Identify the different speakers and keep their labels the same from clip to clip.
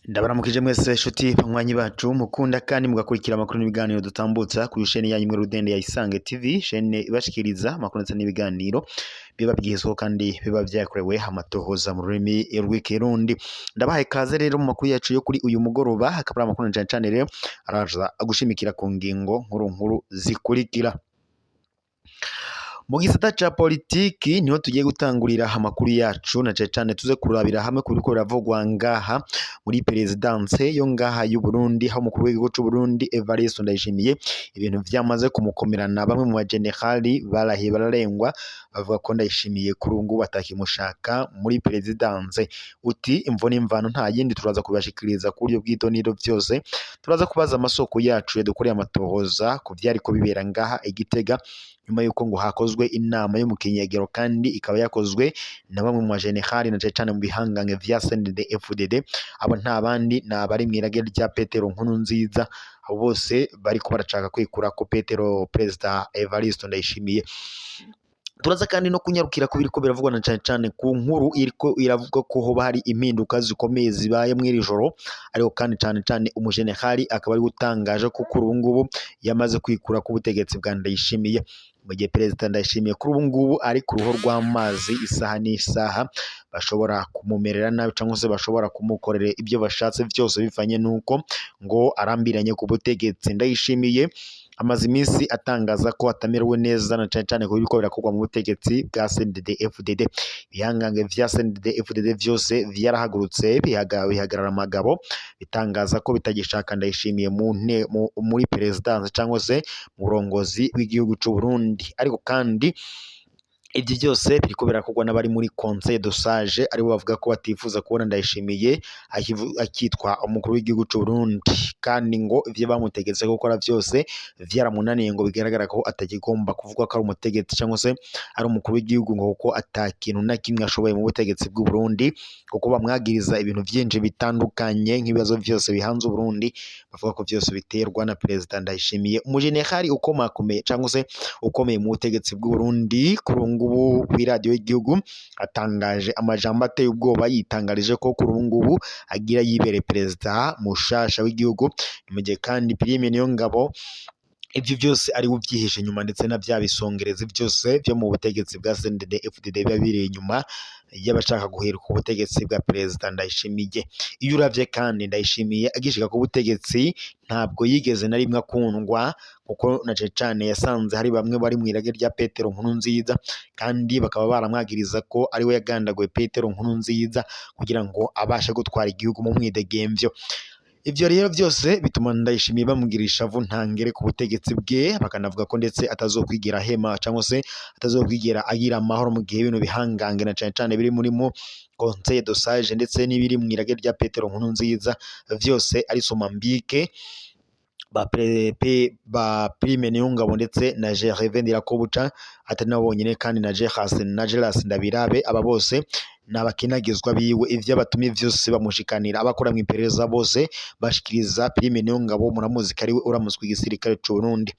Speaker 1: Ndabaramukije mwese shuti banywanyi bacu mukunda kandi mugakurikira amakuru n'ibiganiro dutambutsa kuri shene yanyu imwe rudende ya Isange TV, shene ibashikiriza amakuru ndetse n'ibiganiro biba byizweho kandi biba byakorewe amatohoza mu rurimi rw'ikirundi. Ndabahaye kaze rero mu makuru yacu yo kuri uyu mugoroba, akaba ari amakuru na cane cane rero araza gushimikira ku ngingo nkuru nkuru zikurikira. Mu gisata ca politiki niho tugiye gutangurira amakuru yacu, na cane cane tuze kurabira hamwe ku biriko biravugwa ngaha muri perezidanse yo ngaha y'u Burundi, aho umukuru w'igihugu c'u Burundi Evariste Ndayishimiye ibintu vyamaze kumukomerana. Bamwe mu bajenerali barahiye bararengwa, bavuga ko Ndayishimiye kuri ubu ngubu atakimushaka muri perezidanse. Uti imvo n'imvano nta yindi, turaza kubibashikiriza ku buryo bw'idoniro vyose. Turaza kubaza amasoko yacu yadukoreye amatohoza ku vyariko bibera ngaha i Gitega, nyuma yuko ngo hakozwe inama yo mu kinyegero kandi ikaba yakozwe na bamwe mu bajenerali na cane cane mu bihangange vya CNDD-FDD. Abo nta bandi ni abari mw'irage rya Petero Nkurunziza, abo bose bariko barashaka kwikura ko Petero Perezida Evariste Ndayishimiye. Turaza kandi no kunyarukira ku biriko biravugwa na cane cane ku nkuru iriko iravuga ko hoba hari impinduka zikomeye zibaye mw'iri joro, ariko kandi cane cane umujenerali akaba ari gutangaje ko kuri ubu ngubu yamaze kwikura ku butegetsi bwa Ndayishimiye, mu gihe Perezida Ndayishimiye kuri ubu ngubu ari ku ruhu rw'amazi, isaha n'isaha bashobora kumumerera nabi cyangwa se bashobora kumukorera ibyo bashatse byose bivanye n'uko ngo arambiranye ku butegetsi. Ndayishimiye amaze iminsi atangaza ko atamerewe neza na cane cane ku biriko birakorwa mu butegetsi bwa CNDD-FDD. Ibihangange vya CNDD-FDD vyose vyarahagurutse bihagarara amagabo, bitangaza ko bitagishaka Ndayishimiye muri perezidanse cyangwa se mu burongozi bw'igihugu c'u Burundi. Ariko kandi ibyo byose biriko birakorwa n'abari muri Conseil de Sage, aribo bavuga ko batifuza kubona Ndayishimiye akitwa umukuru w'igihugu c'u Burundi, kandi ngo ivyo bamutegetse gukora vyose vyaramunaniye, ngo bigaragara ko atagigomba kuvuga ko ari umutegetsi cyangwa se ari umukuru w'igihugu, ngo kuko ata kintu na kimwe ashoboye mu butegetsi bw'u Burundi, kuko bamwagiriza ibintu vyinshi bitandukanye nk'ibibazo vyose bihanze Uburundi, bavuga ko vyose biterwa na Perezida Ndayishimiye, umujenerali ukomakomeye cyangwa se ukomeye mu butegetsi bw'u Burundi. Kuri ubu ngubu kw'iradiyo y'igihugu atangaje amajambo ateye ubwoba, yitangarije ko kuri ubu ngubu agira yibere perezida mushasha w'igihugu. Mu gihe kandi Prime Niyongabo ivyo vyose ari we uvyihishe inyuma, ndetse na vya bisongerezi vyose vyo mu butegetsi bwa CNDD-FDD biba biri inyuma y'abashaka guhirika ubutegetsi bwa Perezida Ndayishimiye. Iyo uravye kandi Ndayishimiye agishika ku butegetsi ntabwo yigeze na rimwe akundwa, kuko na cane cane yasanze hari bamwe bari mw'irage rya Petero Nkurunziza, kandi bakaba baramwagiriza ko ari we yagandaguye Petero Nkurunziza kugira ngo abashe gutwara igihugu mu mwidegemvyo. Ivyo rero vyose bituma Ndayishimiye bamugira ishavu ntangere ku butegetsi bwe, bakanavuga ko ndetse atazokwigira hema cyangwa se atazokwigera agira amahoro mu gihe bino bihangange na cane cane biri muri mu Conseil de Sage ndetse n'ibiri mw'irage rya Petero Nkurunziza vyose ari somambike ba Prime Niyongabo ndetse na Gervais Ndirakobuca, atari nabo bonyene kandi na Gerard na Geras Ndabirabe, aba bose n'abakinagizwa biwe, ivyo abatumye vyose bamushikanira, abakora mw'iperereza bose bashikiriza Prime Niyongabo. Muramuzi ko ariwe uramutswe igisirikare c'u Burundi.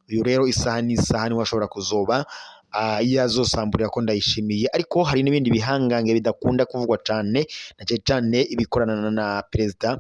Speaker 1: Uyu rero isaha n'isaha niwe ashobora kuzoba yazosamburira ko Ndayishimiye. Ariko hari n'ibindi bihangange bidakunda kuvugwa cane, na cane cane ibikorana na perezida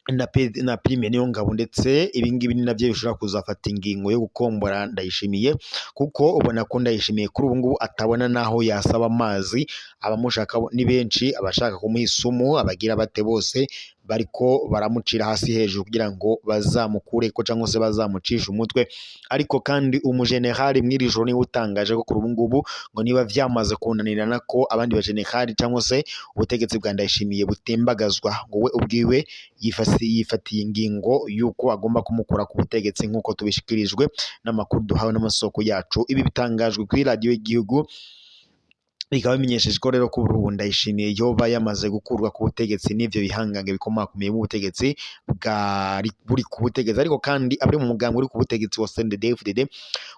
Speaker 1: na Prime Niyongabo, ndetse ibingibi ni navyo bishobora kuzafata ingingo yo gukombora Ndayishimiye, kuko ubona ko Ndayishimiye kuri ubu ngubu atabona naho yasaba amazi. Abamushaka ni benshi, abashaka kumuha isumu, abagira bate bose bariko baramucira hasi hejuru kugira ngo bazamukureko cyangwa se bazamucishe umutwe. Ariko kandi umujenerali mw'iri joro niwe utangaje ko kuri ubu ngubu ngo niba vyamaze kunanirana ko abandi bajenerali cyangwa se ubutegetsi bwa Ndayishimiye butembagazwa, ngo we ubwiwe yifatiye ingingo y'uko agomba kumukura ku butegetsi, nk'uko tubishikirijwe n'amakuru duhawe n'amasoko yacu. Ibi bitangajwe kuri radiyo y'igihugu Bikaba bimenyesheje ko rero ko ubu Ndayishimiye yoba yamaze gukurwa ku butegetsi n'ivyo bihangange bikomakomeye mu butegetsi bwari buri ku butegetsi. Ariko kandi abari mu mugambwe uri ku butegetsi wa CNDD-FDD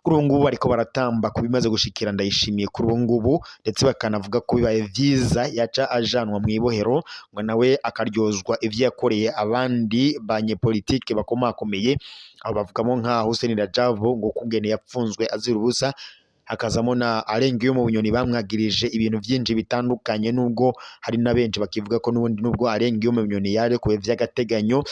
Speaker 1: kuri ubu ngubu bariko baratamba ku bimaze gushikira Ndayishimiye kuri ubu ngubu, ndetse bakanavuga ko bibaye vyiza yaca ajanwa mw'ibohero ngo nawe akaryozwa ivyo yakoreye abandi banyepolitike bakomakomeye. Aho bavugamo nka Hussein Rajabu ngo kungene yapfunzwe azira ubusa, hakazamo na Alain Guillaume Bunyoni bamwagirije ibintu vyinshi bitandukanye, nubwo hari na benshi bakivuga ko n'ubundi nubwo Alain Guillaume Bunyoni yarekuwe vy'agateganyo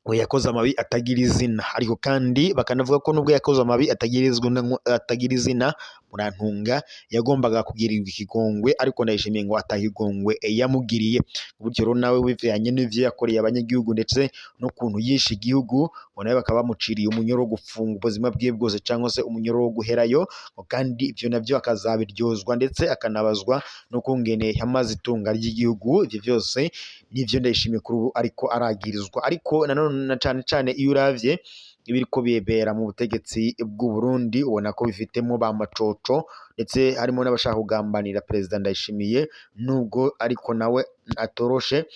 Speaker 1: ngo yakoze amabi atagira izina. Ariko kandi bakanavuga ko nubwo yakoze amabi atagira izina, murantunga, yagombaga kugirirwa ikigongwe, ariko Ndayishimiye ngo atahigongwe yamugiriye. Gutyo rero nawe bivanye n'ivyo yakoreye abanyagihugu ndetse n'ukuntu yishe igihugu, ngo nawe bakaba bamuciriye umunyoro wo gufunga ubuzima bwiwe bwose cyangwa se umunyoro wo guherayo, ngo kandi ivyo navyo akazabiryozwa ndetse akanabazwa n'ukungene yamaze itunga ry'igihugu. Ivyo vyose nivyo Ndayishimiye kuri ubu ariko aragirizwa. Ariko nanone na cane cane iyo uravye ibiriko bibera mu butegetsi bw'u Burundi, ubona ko bifitemo ba macoco ndetse harimo n'abashaka kugambanira Perezida Ndayishimiye, nubwo ariko nawe atoroshe,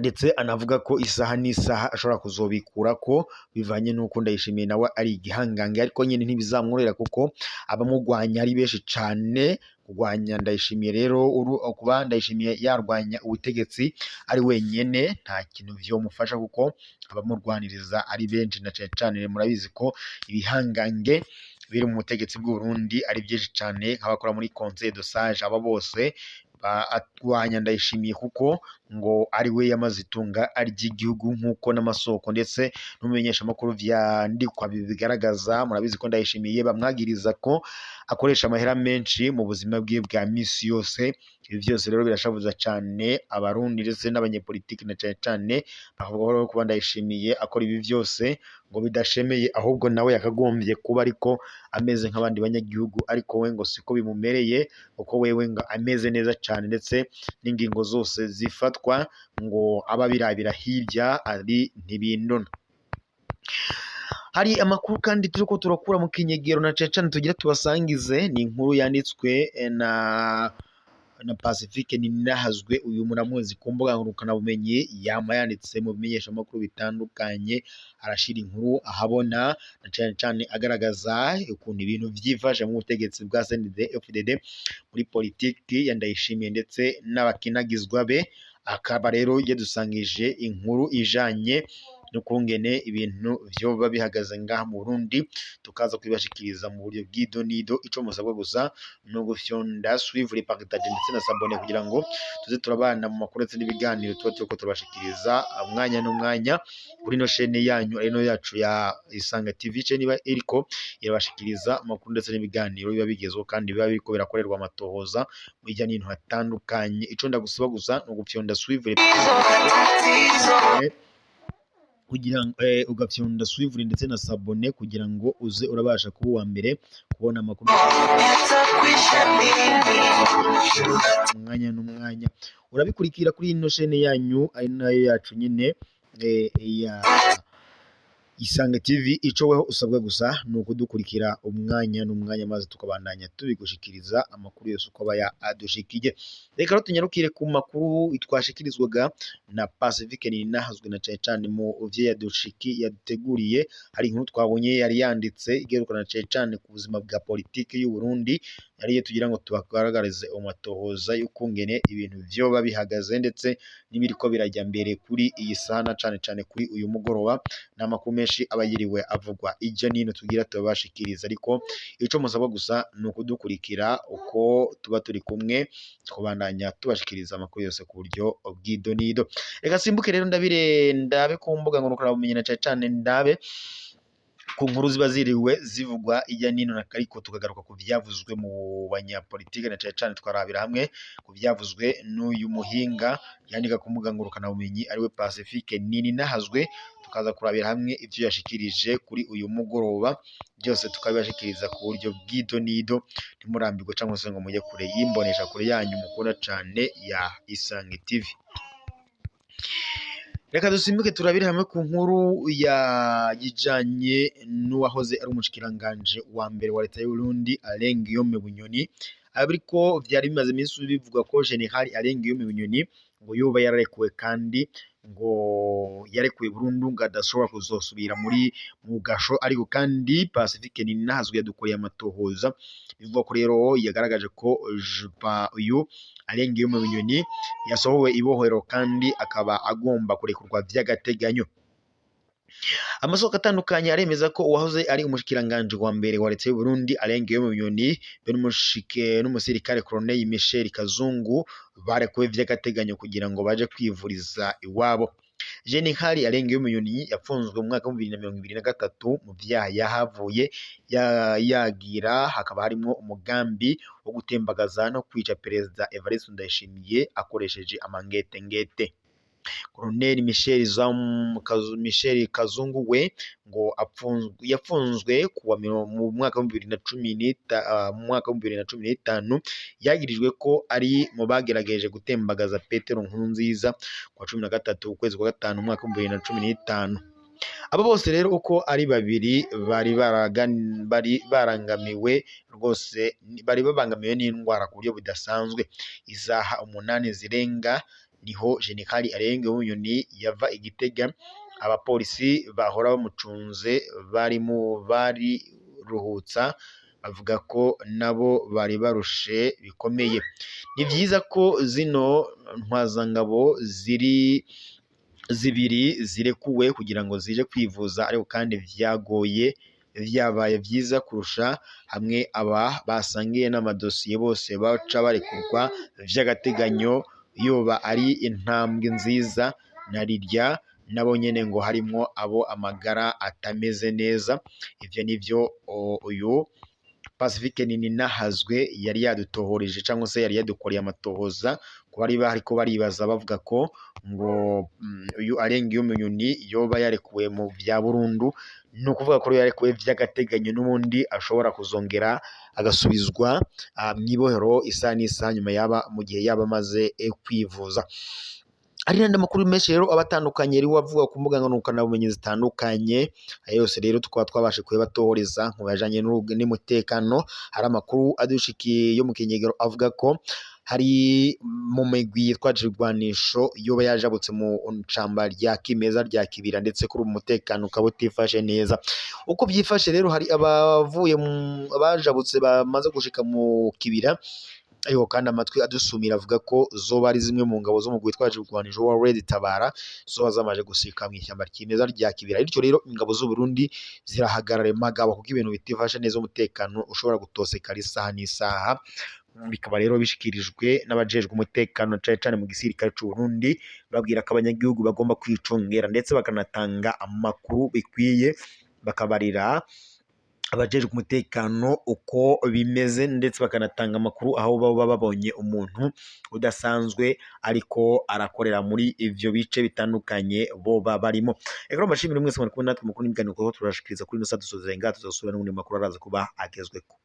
Speaker 1: ndetse anavuga ko isaha n'isaha ashobora kuzobikurako bivanye n'uko Ndayishimiye nawe ari igihangange. Ariko nyine ntibizamworohera kuko abamugwanya ari benshi cane. Kurwanya Ndayishimiye rero, kuba Ndayishimiye yarwanya ubutegetsi ari wenyene nta kintu vyomufasha kuko abamurwaniriza ari benshi, na cane cane murabizi ko ibihangange biri mu butegetsi bw'u Burundi ari byinshi cane, nk'abakora muri Conseil de Sage, aba bose batwanya Ndayishimiye kuko ngo ari we yamaze itunga ry'igihugu, nk'uko n'amasoko ndetse n'umumenyeshamakuru vyandikwa bibigaragaza. Murabizi ko Ndayishimiye bamwagiriza ko akoresha amahera menshi mu buzima bwiwe bwa misi yose. Ibi vyose rero birashavuza cane abarundi ndetse n'abanyepolitiki, na cane cane bakavuga ko kuba Ndayishimiye akora ibi vyose ngo bidashemeye, ahubwo nawe yakagombye kuba ariko ameze nk'abandi banyagihugu, ariko we ngo siko bimumereye, kuko wewe ngo ameze neza cane, ndetse n'ingingo zose zifatwa ngo aba birabira hirya ari ntibindona. Hari amakuru kandi turiko turakura mu kinyegero na cane cane tugira tubasangize, ni inkuru yanditswe na Pacifique Ninahazwe. Uyu muramuzi ku mbuga ngurukanabumenyi, yama yanditse mu bimenyeshamakuru bitandukanye, arashira inkuru ahabona na cane cane agaragaza ukuntu ibintu vyifashe mu butegetsi bwa CNDD-FDD muri politiki ya Ndayishimiye ndetse n'abakinagizwa be. Akaba rero yadusangije inkuru ijanye n'ukungene ibintu vyoba bihagaze ngaha mu Burundi, tukaza kubibashikiriza mu buryo bw'idonido. Ico musabwa gusa ni ugufyonda suivre, partage ndetse na s'abonner kugira ngo tuze turabana mu makuru ndetse n'ibiganiro tuba turiko turabashikiriza umwanya n'umwanya kuri ino shene yanyu ari no yacu ya Isanga TV, chaîne iba iriko irabashikiriza amakuru ndetse n'ibiganiro biba bigezweho kandi biba biriko birakorerwa amatohoza mu hirya no hino hatandukanye. Ico ndagusaba gusa ni ugufyonda suivre kugira ugafyonda suivre ndetse na s'abonner kugira ngo uze urabasha kuba uwa mbere kubona amakuru umwanya n'umwanya. Urabikurikira kuri ino shene yanyu ari nayo yacu nyine ya Isanga TV. Ico weho usabwa gusa ni ukudukurikira umwanya n'umwanya, maze tukabandanya tubigushikiriza amakuru yose uko aba adushikiye. Reka rero tunyarukire ku makuru twashikirizwaga na Pacifique Ninahazwe, na cane cane mu vyo yaduteguriye. Hari inkuru twabonye yari yanditse igerukana cane cane ku buzima bwa politiki y'u Burundi, ariyo tugira ngo tubagaragarize amatohoza y'ukungene ibintu vyoba bihagaze ndetse n'ibiriko birajya mbere kuri iyi saha na cane cane kuri uyu mugoroba. N'amakuru menshi aba yiriwe avugwa ijya n'ino tugira tubashikiriza, ariko ico musabwa gusa ni ukudukurikira uko tuba turi kumwe, tukabandanya tubashikiriza amakuru yose ku buryo bw'idonido. Reka simbuke rero ndabire ndabe ku mbuga ngurukanabumenyi na cane cane ndabe ku nkuru ziba ziriwe zivugwa ijya n'ino, ariko tukagaruka ku vyavuzwe mu banyapolitike na cane cane twarabira hamwe ku vyavuzwe n'uyu muhinga yandika ku mbuga ngurukanabumenyi ariwe Pacifique Nininahazwe, tukaza kurabira hamwe ivyo yashikirije kuri uyu mugoroba, byose tukabibashikiriza ku buryo bw'idonido. Ntimurambirwe cyangwa se ngo mujye kure y'imbonesha kure yanyu mukunda cane ya Isange TV. Reka dusimbuke turabire hamwe ku nkuru yijanye n'uwahoze ari umushikiranganje wa mbere wa leta y'u Burundi Alain Guillaume Bunyoni, Ariko vyari bimaze iminsi bivugwa ko General Alain Guillaume Bunyoni ngo yoba yararekuwe kandi ngo yarekuwe burundu ngo adashobora kuzosubira muri mu gasho. Ariko kandi Pacifique Nininahazwe yadukoreye amatohoza, bivugwa ko rero yagaragaje ko uyu Alain Guillaume Bunyoni yasohowe ibohero kandi akaba agomba kurekurwa vy'agateganyo. Amasoko atandukanye aremeza ko uwahoze ari umushikiranganji wa mbere wa leta y'u Burundi Alain Guillaume Bunyoni be n'umusirikare Colonel Michel Kazungu barekuwe vy'agateganyo kugira ngo baje kwivuriza iwabo. General Alain Guillaume Bunyoni yafunzwe mu mwaka wa 2023 mu vyaha yahavuye yagira, hakaba harimwo umugambi wo gutembagaza no kwica Perezida Evariste Ndayishimiye akoresheje amangetengete. Colonel Michel Kazungu we ngo yafunzwe kuwa mu mwaka wa 2015, yagirijwe ko ari mu bagerageje gutembagaza Petero Nkurunziza kuwa 13 ukwezi kwa gatanu umwaka wa 2015. Abo bose rero uko ari babiri bari barangamiwe rwose, bari babangamiwe n'indwara ku buryo budasanzwe. Isaha 8 zirenga niho General Alain Guillaume Bunyoni yava i Gitega, abapolisi bahora bamucunze bari ruhutsa bavuga ko nabo bari barushe bikomeye. Ni vyiza ko zino ntwazangabo ziri zibiri zirekuwe kugira ngo zije kwivuza, ariko kandi vyagoye, vyabaye vyiza kurusha hamwe aba basangiye n'amadosiye bose baca barekurwa vy'agateganyo, yoba ari intambwe nziza na rirya nabo nyene ngo harimwo abo amagara atameze neza. Ivyo nivyo uyu Pacifique Nininahazwe yari yadutohoreje cyangwa se yari yadukoreye amatohoza ku bari bariko baribaza bavuga ko ngo uyu Alain Guillaume Bunyoni yoba yarekuwe mu vya burundu. Ni ukuvuga ko yarekuwe vy'agateganyo n'ubundi ashobora kuzongera agasubizwa mw'ibohero isaha n'isaha nyuma yaba mu gihe yaba amaze kwivuza. Hari n'andi makuru menshi rero aba atandukanye yari avuga ku mbuga ngurukanabumenyi zitandukanye, ayo yose rero tukaba twabashe kuyabatohoreza mu bijanye n'umutekano. Hari amakuru adushikiye yo mu Kinyegero avuga ko hari mu migwi yitwaje ibigwanisho yoba yajabutse mu shamba rya kimeza rya Kibira, ndetse kuri ubu umutekano ukaba utifashe neza. Uko byifashe rero hari abavuye abajabutse bamaze gushika mu Kibira, ariko kandi amatwi adusumira avuga ko zoba ari zimwe mu ngabo z'umugwi witwaje ibigwanisho wa Red Tabara zoba zamaze gusika mu ishyamba kimeza rya Kibira. Bityo rero ingabo z'u Burundi zirahagarara magabo kuko ibintu bitifashe neza, umutekano ushobora gutosekara isaha n'isaha. Bikaba rero bishikirijwe n'abajejwe umutekano cane cane mu gisirikare c'u Burundi, babwira ko abanyagihugu bagomba kwicungera ndetse bakanatanga amakuru bikwiye, bakabarira abajejwe umutekano uko bimeze, ndetse bakanatanga amakuru aho baba babonye umuntu udasanzwe ariko arakorera muri ivyo bice bitandukanye boba barimo. Rero mbashimire mwese mwari kumwe natwe mukuru n'ibiganiro kuko turashikiriza kuri ino saa dusoza ngaha, tuzosubira n'ubundi makuru araza kuba agezweko.